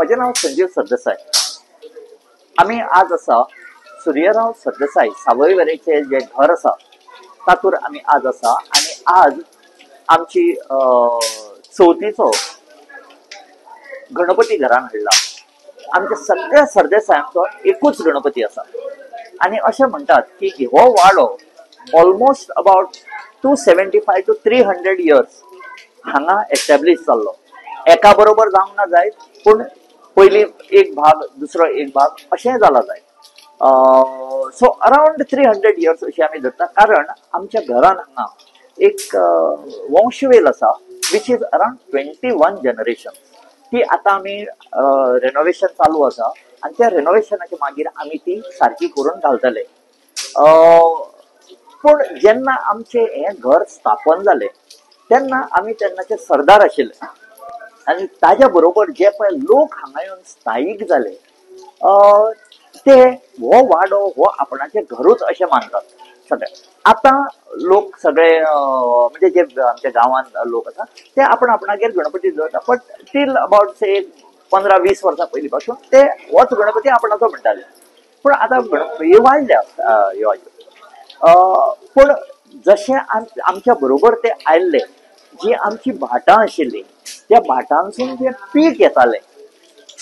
म्हजें नांव संजीव सरदेसाय. आमी आज आसा सूर्यराव सरदेसाय सावयवेरेचे जे घर आसा तातूर आमी आज आसा आनी आज आमची चवथीचो गणपती घरान हाडला. आमच्या सगळ्या सरदेसायांचो एकूच गणपती आसा आनी अशें म्हणटात की हो वाडो almost about 275 to 300 years हांगा एस्टॅब्लीश जाल्लो. एका बरोबर जावंक ना जायत, पूण पयलीं एक भाग दुसरो एक भाग अशें जाला जायत. सो अरावंड 300 इयर्स अशें आमी धरता, कारण आमच्या घरान हांगा एक वंशवेल आसा which is around 21 generation. ती आतां आमी रेनोवेशन चालू आसा आनी त्या रेनोवेशनाच्या मागीर आमी ती सारकी करून घालतले. पूण जेन्ना आमचें हें घर स्थापन जालें तेन्ना आमी तेन्नाचे सरदार आशिल्ले आनी ताज्या बरोबर जे पळय लोक हांगा येवन स्थायीक जाले ते हो वाडो हो आपणाचें घरूच अशें मानतात सगळे. आतां लोक सगळे म्हणजे जे आमच्या गांवांत लोक आसा ते आपण आपणागेर गणपती दवरता, बट टील अबाउट से 15-20 वर्सां पयलीं पासून ते होच गणपती आपणाचो म्हणटाले. पूण आतां गणपती वाडल्या ह्यो. पूण जशें आमच्या बरोबर ते आयिल्ले, जी आमची भाटां आशिल्ली त्या भाटांसून जें पीक येतालें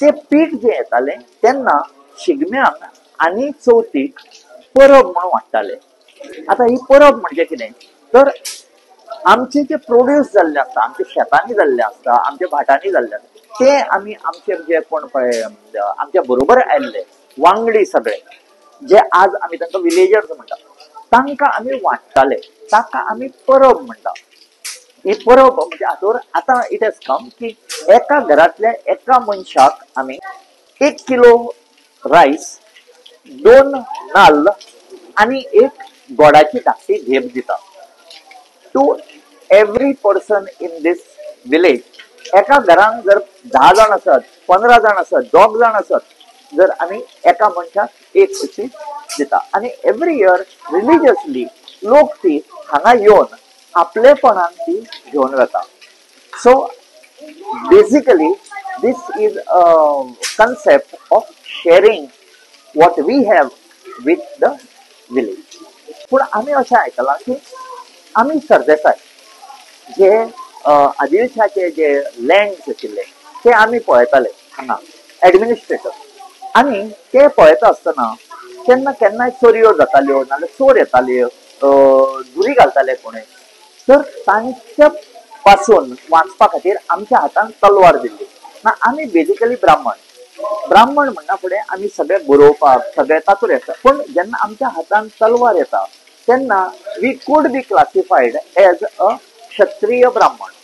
तें पीक जें येतालें तेन्ना शिगम्याक आनी चवथीक परब म्हणून वाडटाले. आतां ही परब म्हणजे कितें तर आमचे जे प्रोड्यूस जाल्ले आसता, आमच्या शेतांनी जाल्ले आसता, आमच्या भाटांनी जाल्ले आसता, ते आमी आमचे जे कोण पळय आमच्या बरोबर आयिल्ले वांगडी सगळे जे आज आमी तांकां विलेजर्स म्हणटा तांकां आमी वांट्टाले, ताका आमी परब म्हणटा. ही परब म्हणजे हातूर आतां it has come की एका घरांतल्या एका मनशाक आमी 1 किलो रायस, 2 नाल्ल आनी 1 गोडाची धाकटी धेप दिता to every person in this village. एका घरान जर 10 जाण आसत, 15 जाण आसत, 2 जाण आसत, जर आमी एका मनशाक एक अशी दिता. आनी एवरी इयर रिलिजियसली लोक ती हांगा येवन आपलेपणान ती घेवन वता. So basically this is a concept of sharing what we have with the village. पूण आमी अशें आयकलां की आमी सरदेसाय जे आदिलशाचे जे लँड्स आशिल्ले ते आमी पळयताले हांगा एडमिनिस्ट्रेटर, आनी ते पळयता आसतना तेन्ना केन्नाय चोरयो जाताल्यो, नाजाल्यार चोर येताले, दुरी घालताले कोणें, तर तांच्या पासून वाचपा खातीर आमच्या हातान तलवार दिल्ली. ना आमी बेजिकली ब्राह्मण, ब्राह्मण म्हणना फुडें आमी सगळे बरोवपाक सगळे तातूर येता, पूण जेन्ना आमच्या हातान तलवार येता तेन्ना we could be classified as a Kshatriya Brahmin.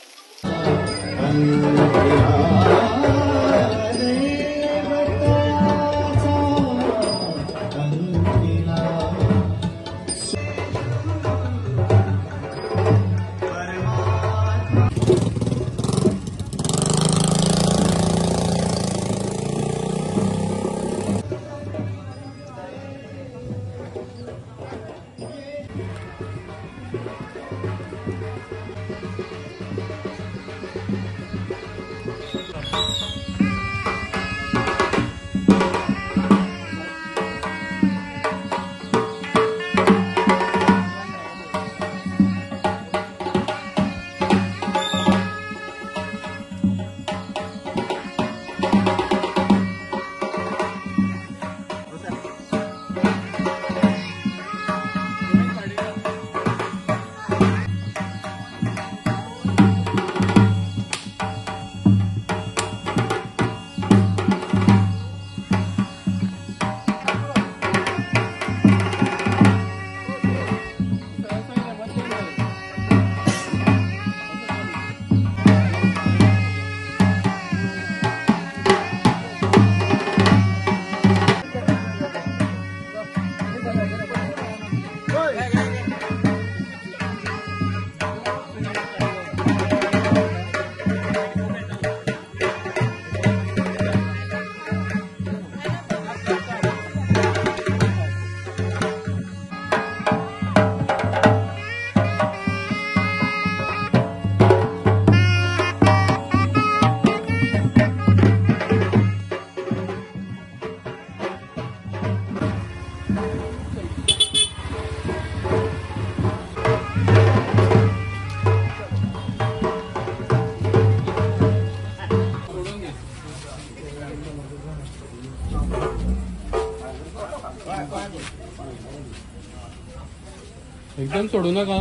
एकदम सोडू नका,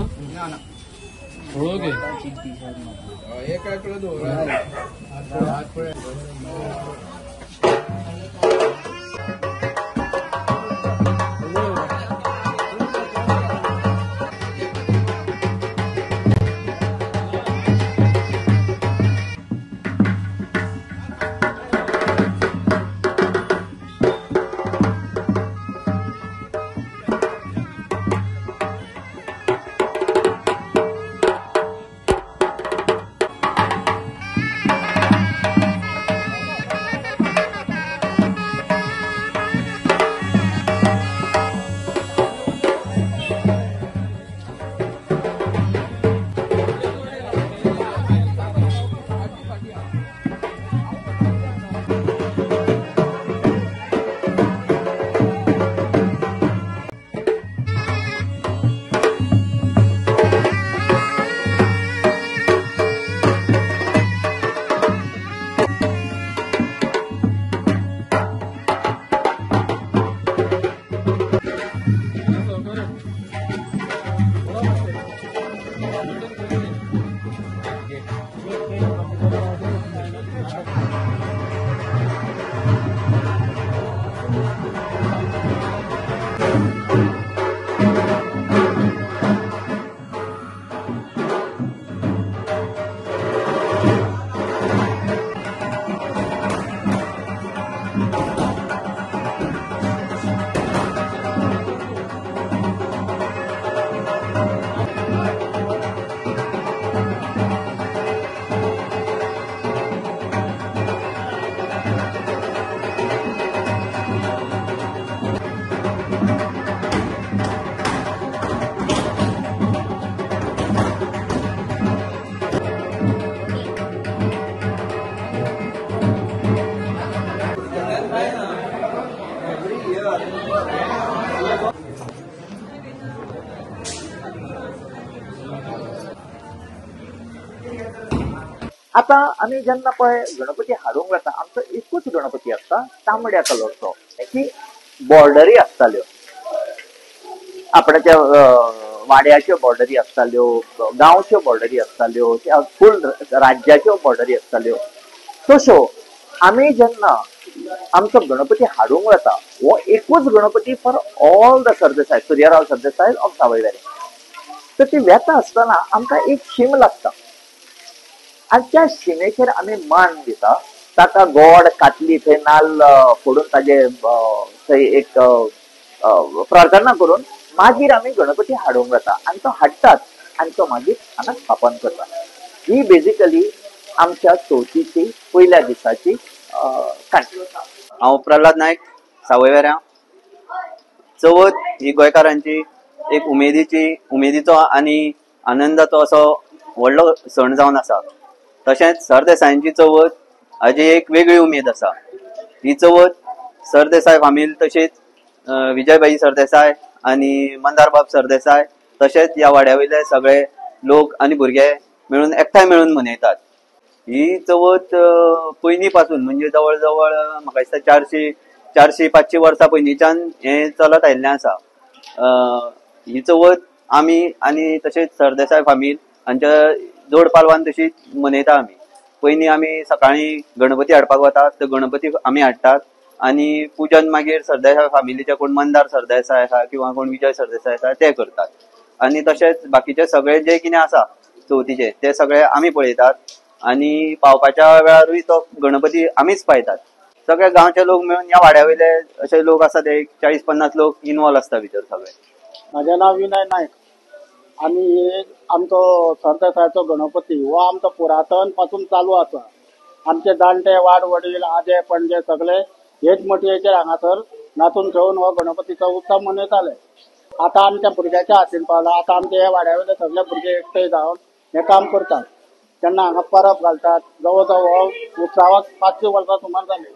हळू घे. आता आमी जेन्ना पळय गणपती हाडूंक वता, आमचो एकूच गणपती आसता तांबड्या कलरचो, की बॉर्डरी आसताल्यो, आपणाच्या वाड्याच्यो बॉर्डरी आसताल्यो, गांवच्यो बॉर्डरी आसताल्यो, फूल राज्याच्यो बॉर्डरी आसताल्यो. तश्यो आमी जेन्ना आमचो गणपती हाडूंक वता, हो एकूच Ganpati for all the Sardesai, Suryarao Sardesai of Savoyverem. तर ती वेता आसतना आमकां एक शीम लागता आनी त्या शिमेचेर आमी मान दिता. ताका गोड कातली थंय नाल्ल फोडून ताजे थंय एक प्रार्थना करून मागीर आमी गणपती हाडूंक वता आनी तो हाडटात आनी तो मागीर हांगा स्थापन करता. ही बेजिकली आमच्या चवथीची पयल्या दिसाची काणी. हांव प्रल्हाद नायक, सावयवेऱ्यां. चवथ ही गोंयकारांची एक उमेदीचो आनी आनंदाचो असो व्हडलो सण जावन आसा. तशेंच सरदेसायांची चवथ हाजी एक वेगळी उमेद आसा. ही चवथ सरदेसाय फामील तशीच विजयभाई सरदेसाय आनी मंदारबाब सरदेसाय तशेंच ह्या वाड्या वयले सगळे लोक आनी भुरगे मेळून एकठांय मेळून मनयतात. ही चवथ पयलीं पासून म्हणजे जवळ जवळ म्हाका दिसता 400-500 वर्सां पयलींच्यान हें चलत आयिल्लें आसा. ही चवथ आमी आनी तशेंच सरदेसाय फामील हांच्या जोड पालवान तशी मनयता. आमी पयलीं आमी सकाळीं गणपती हाडपाक वतात, तर गणपती आमी हाडटात आनी पुजन मागीर सरदेसाय फामिलीचे कोण मंदार सरदेसाय आसा किंवा कोण विजय सरदेसाय आसा ते करतात. आनी तशेंच बाकीचे सगळे जे कितें आसा चवथीचे ते सगळे आमी पळयतात आनी पावपाच्या वेळारूय तो गणपती आमीच पायतात. सगळे गांवचे लोक मेळून ह्या वाड्या वयले अशे लोक आसा ते 40-50 लोक इनवॉल्व आसता भितर सगळे. म्हजें नांव विनय नायक आनी आमचो सरदेसायाचो गणपती हो आमचो पुरातन पासून चालू आसा. आमचे जाणटे वाड वडील आजे पणजे सगळे हेच मटयेचेर हांगासर नाचून खेळून हो गणपतीचो उत्सव मनयताले. आतां आमच्या भुरग्याच्या हातीन पावला. आतां आमचे हे वाड्या वयले सगळे भुरगे एकठांय जावन हें काम करतात. तेन्ना हांगा परब घालतात. जवळ जवळ हो उत्सवाक 500 वर्सां सुमार जाली.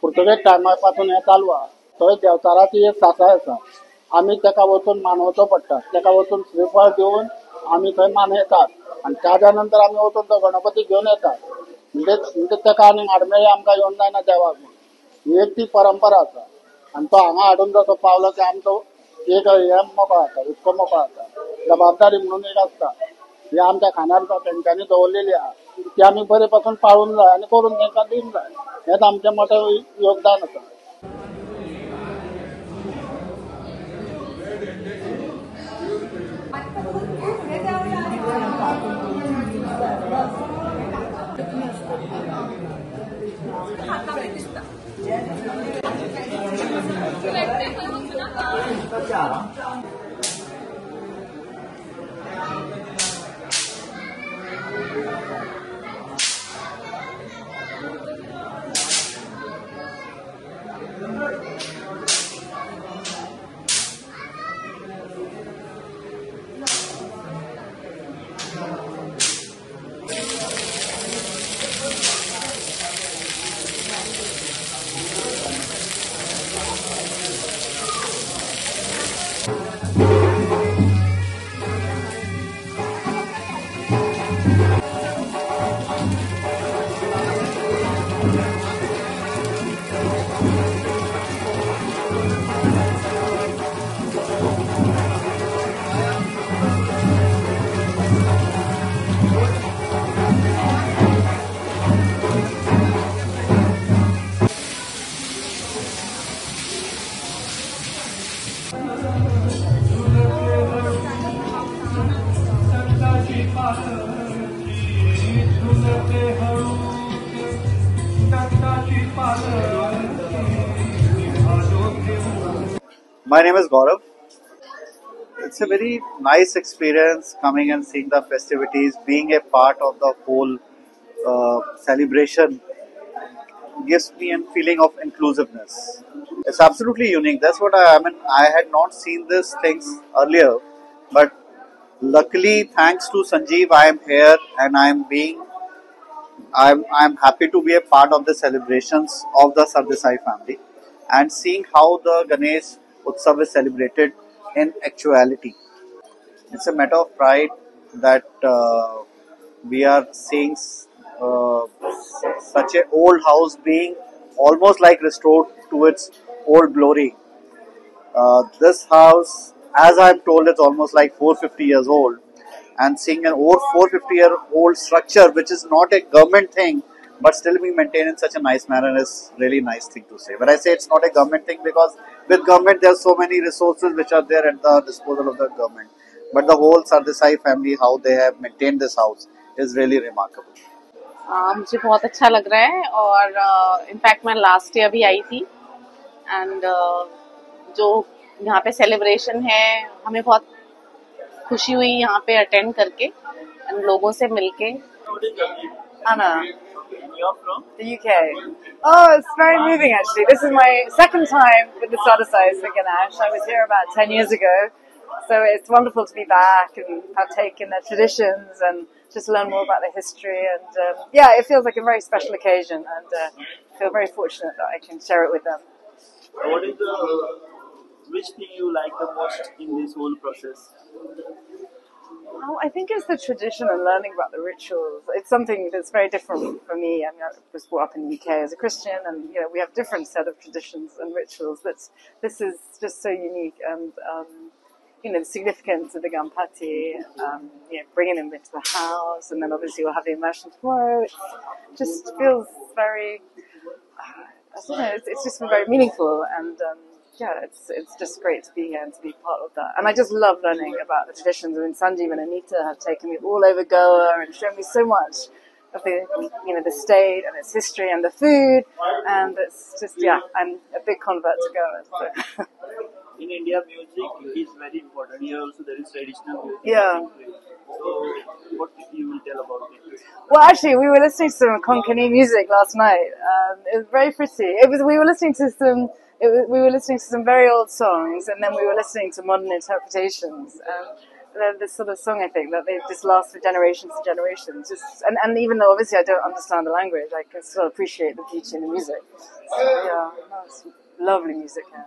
पुर्तुगेज टायमा पासून हें चालू आहा. थंय देवचाराची एक सासाय आसा. आमी ताका वचून मानवचो पडटा. ताका वचून श्रीफळ दिवन आमी थंय मानयतात आनी ताज्या नंतर आमी वचून तो गणपती घेवन येतात. म्हणजे ताका आनी आडमेळी आमकां येवन जायना देवाक म्हूण. ही एक ती परंपरा आसा. आनी तो हांगा हाडून जसो पावलो की आमचो एक हें मोकळो जाता, हुस्को मोकळो जाता. जबाबदारी म्हणून एक आसता, ही आमच्या खांद्यार तेंच्यांनी दवरलेली आहा, ती आमी बरे पासून पाळूंक जाय आनी करून तेंकां दिवंक जाय. हेंच आमचें मोठें योगदान आसा. My name is Gaurav. It's a very nice experience coming and seeing the festivities, being a part of the whole celebration gives me a feeling of inclusiveness. It's absolutely unique. That's what I mean. I had not seen these things earlier, but luckily, thanks to Sanjeev, I am here and I'm happy to be a part of the celebrations of the Sardesai family and seeing how the Ganesh Utsav is celebrated in actuality. It's a matter of pride that we are seeing such an old house being almost like restored to its old glory. This house, as I am told, is almost like 450 years old, and seeing an over 450-year-old structure, which is not a government thing, but still being maintained in such a nice manner is really nice thing to say. But I say it's not a government thing because with government there are so many resources which are there at the disposal of the government. But the whole Sardesai family, how they have maintained this house is really remarkable. मुझे बहुत अच्छा लग रहा है और in fact मैं last year भी आई थी and जो यहाँ pay celebration है हमें बहुत खुशी हुई यहाँ पे अटेंड करके एंड लोगों से मिलके. Anna. You're from? The UK. Oh, it's very moving actually. This is my second time with the Sardesais for Ganesh. I was here about 10 years ago. So it's wonderful to be back and partake in their traditions and just learn more about the history. And yeah, it feels like a very special occasion and I feel very fortunate that I can share it with them. What is the, which thing you like the most in this whole process? Oh, I think it's the tradition and learning about the rituals. It's something that's very different for me. I mean, I was brought up in the UK as a Christian, and you know, we have different set of traditions and rituals. But this is just so unique, and you know, the significance of the Ganpati, you know, bringing them into the house, and then obviously we'll have the immersion tomorrow. It just feels very, I don't know, it's just been very meaningful, and yeah, it's just great to be here and to be part of that. And I just love learning about the traditions. I mean, Sanjeev and Anita have taken me all over Goa and shown me so much of the, you know, the state and its history and the food. And it's just, yeah, I'm a big convert to Goa. So. In India, music is very important. Here also there is traditional music. Yeah. So, what you will tell about it? Well, actually, we were listening to some Konkani music last night. It was very pretty. It was, we were listening to some. We were listening to some very old songs, and then we were listening to modern interpretations. They're this sort of song, I think, that they just last for generations and generations. Just and even though obviously I don't understand the language, I can still appreciate the beauty in the music. So, yeah, no, it's lovely music here.